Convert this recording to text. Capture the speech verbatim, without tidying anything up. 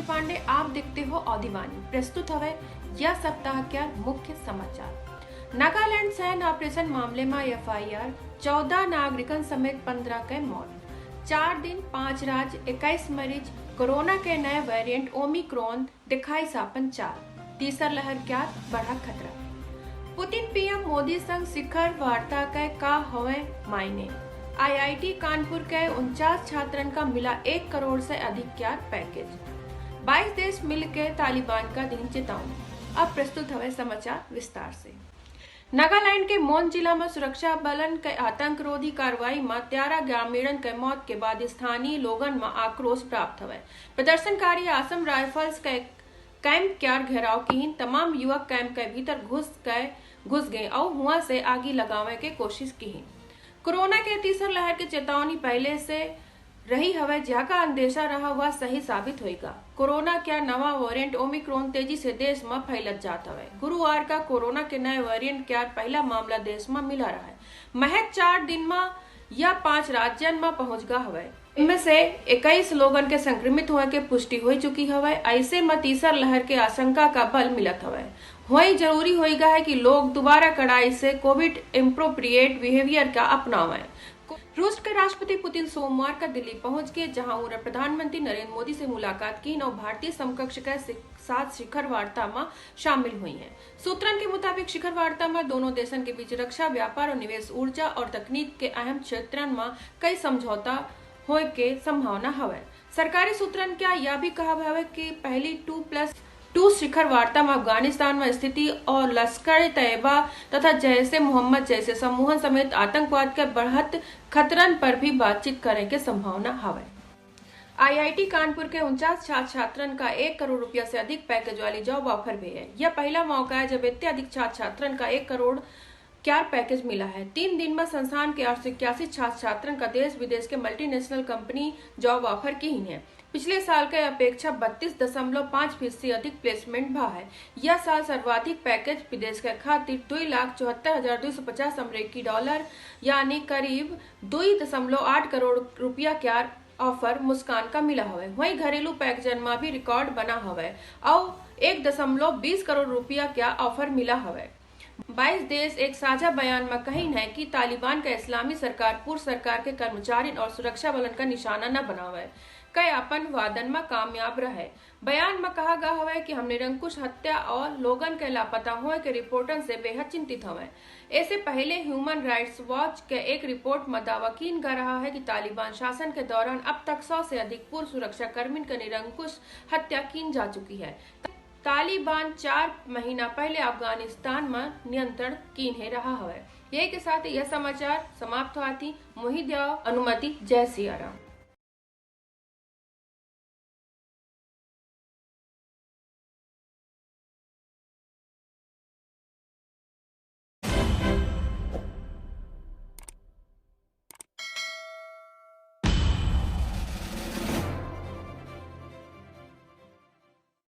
पांडे, आप देखते हो औदीवानी। प्रस्तुत हवे यह सप्ताह का मुख्य समाचार। नागालैंड सैन्य ऑपरेशन मामले में एफआईआर, चौदह नागरिकन समेत पन्द्रह के मौत। चार दिन, पांच राज्य, इक्कीस मरीज। कोरोना के नए वेरिएंट ओमिक्रॉन दिखाइस आपन चाल। तीसर लहर का बढ़ा खतरा। पुतिन पीएम मोदी संग शिखर वार्ता के का हवे मायने। आईआईटी कानपुर के उनचास छात्रन का मिला एक करोड़ से अधिक का पैकेज। बाईस देश मिल के तालिबान का दीन चेतावनी। अब प्रस्तुत हवे समाचार विस्तार से। नागालैंड के मोन जिला में सुरक्षा बलन के आतंकरोधी कार्रवाई में तेरह ग्रामीणन के मौत के बाद स्थानीय लोगन में आक्रोश प्राप्त हवे। प्रदर्शनकारी आसम राइफल्स के कैंप क्यार घेराव किहिन, तमाम युवक कैंप के भीतर घुस के, घुस गए और हुआ से आगी लगावे के कोशिश किहिन। कोरोना के तीसर लहर के चेतावनी पहले से रही हवे, ज्याका अंदेशा रहा हुआ सही साबित होइगा। कोरोना का नवा वेरिएंट ओमिक्रॉन तेजी से देश में फैलत जात हवे। गुरुवार का कोरोना के नए वेरिएंट का पहला मामला देश में मिला रहा है। महज चार दिन में या पांच राज्यन में पहुंच गा हवे। इनमें से इक्कीस लोगन के संक्रमित होए के पुष्टि हो चुकी हवे। ऐसे में तीसर लहर के आशंका का बल मिलत हवे। वहीं जरूरी होइगा है कि लोग दोबारा कड़ाई से कोविड अप्रोप्रिएट बिहेवियर का अपनावें। रूस के राष्ट्रपति पुतिन सोमवार का दिल्ली पहुंच के, जहां उन्हें प्रधानमंत्री नरेंद्र मोदी से मुलाकात की और भारतीय समकक्ष के सि-, साथ शिखर वार्ता में शामिल हुई हैं। सूत्रन के मुताबिक शिखर वार्ता में दोनों देशन के बीच रक्षा, व्यापार और निवेश, ऊर्जा और तकनीक के अहम क्षेत्रन में कई समझौता होए के संभावना हवे। सरकारी सूत्रन का यह भी कहा हवे कि पहली टू प्लस टू शिखर वार्ता में अफगानिस्तान में स्थिति और लश्कर तैयबा तथा जैशे मोहम्मद जैसे समूहन समेत आतंकवाद के बढ़त खतरन पर भी बातचीत करे के संभावना हवे। आईआईटी कानपुर के उनचास छात्र छात्रन का एक करोड़ रुपया से अधिक पैकेज वाली जॉब ऑफर भी है। यह पहला मौका है जब इतने अधिक छात्र छात्रन का एक करोड़ क्यार पैकेज मिला है। तीन दिन में संस्थान के आठ सौ इक्यासी छात्र छात्रन का देश विदेश के मल्टीनेशनल कंपनी जॉब ऑफर किहिन है। पिछले साल के अपेक्षा बत्तीस दशमलव पाँच फीसदी अधिक प्लेसमेंट भा है। यह साल सर्वाधिक पैकेज विदेश के खातिर दुई लाख चौहत्तर हजार दुई सौ पचास अमरीकी डॉलर, यानी करीब दुई दशमलव आठ करोड़ रुपया क्यार ऑफर मुस्कान का मिला हवे। वहीं घरेलू पैकेजन में भी रिकॉर्ड बना हवे और एक दशमलव बीस करोड़ रुपया का ऑफर मिला हवे। बाईस देश एक साझा बयान में कहिन है कि तालिबान का इस्लामी सरकार पूर्व सरकार के कर्मचारियन और सुरक्षा बलन का निशाना न बनावे, के अपन वादन में कामयाब रहे। बयान में कहा गा हवे कि हम निरंकुश हत्या और लोगन के लापता होए के रिपोर्टन से बेहद चिंतित हवे। ऐसे पहले ह्यूमन राइट्स वॉच के एक रिपोर्ट में दावा कीन गा रहा है कि तालिबान शासन के दौरान अब तक सौ से अधिक पूर्व सुरक्षा कर्मियन के निरंकुश हत्या कीन जा चुकी है। तालिबान चार महीना पहले अफगानिस्तान में नियंत्रण कीन है रहा हवे। यही के साथ यह समाचार समाप्त हुआ थी। मोहित देव, अनुमति, जय सिया राम।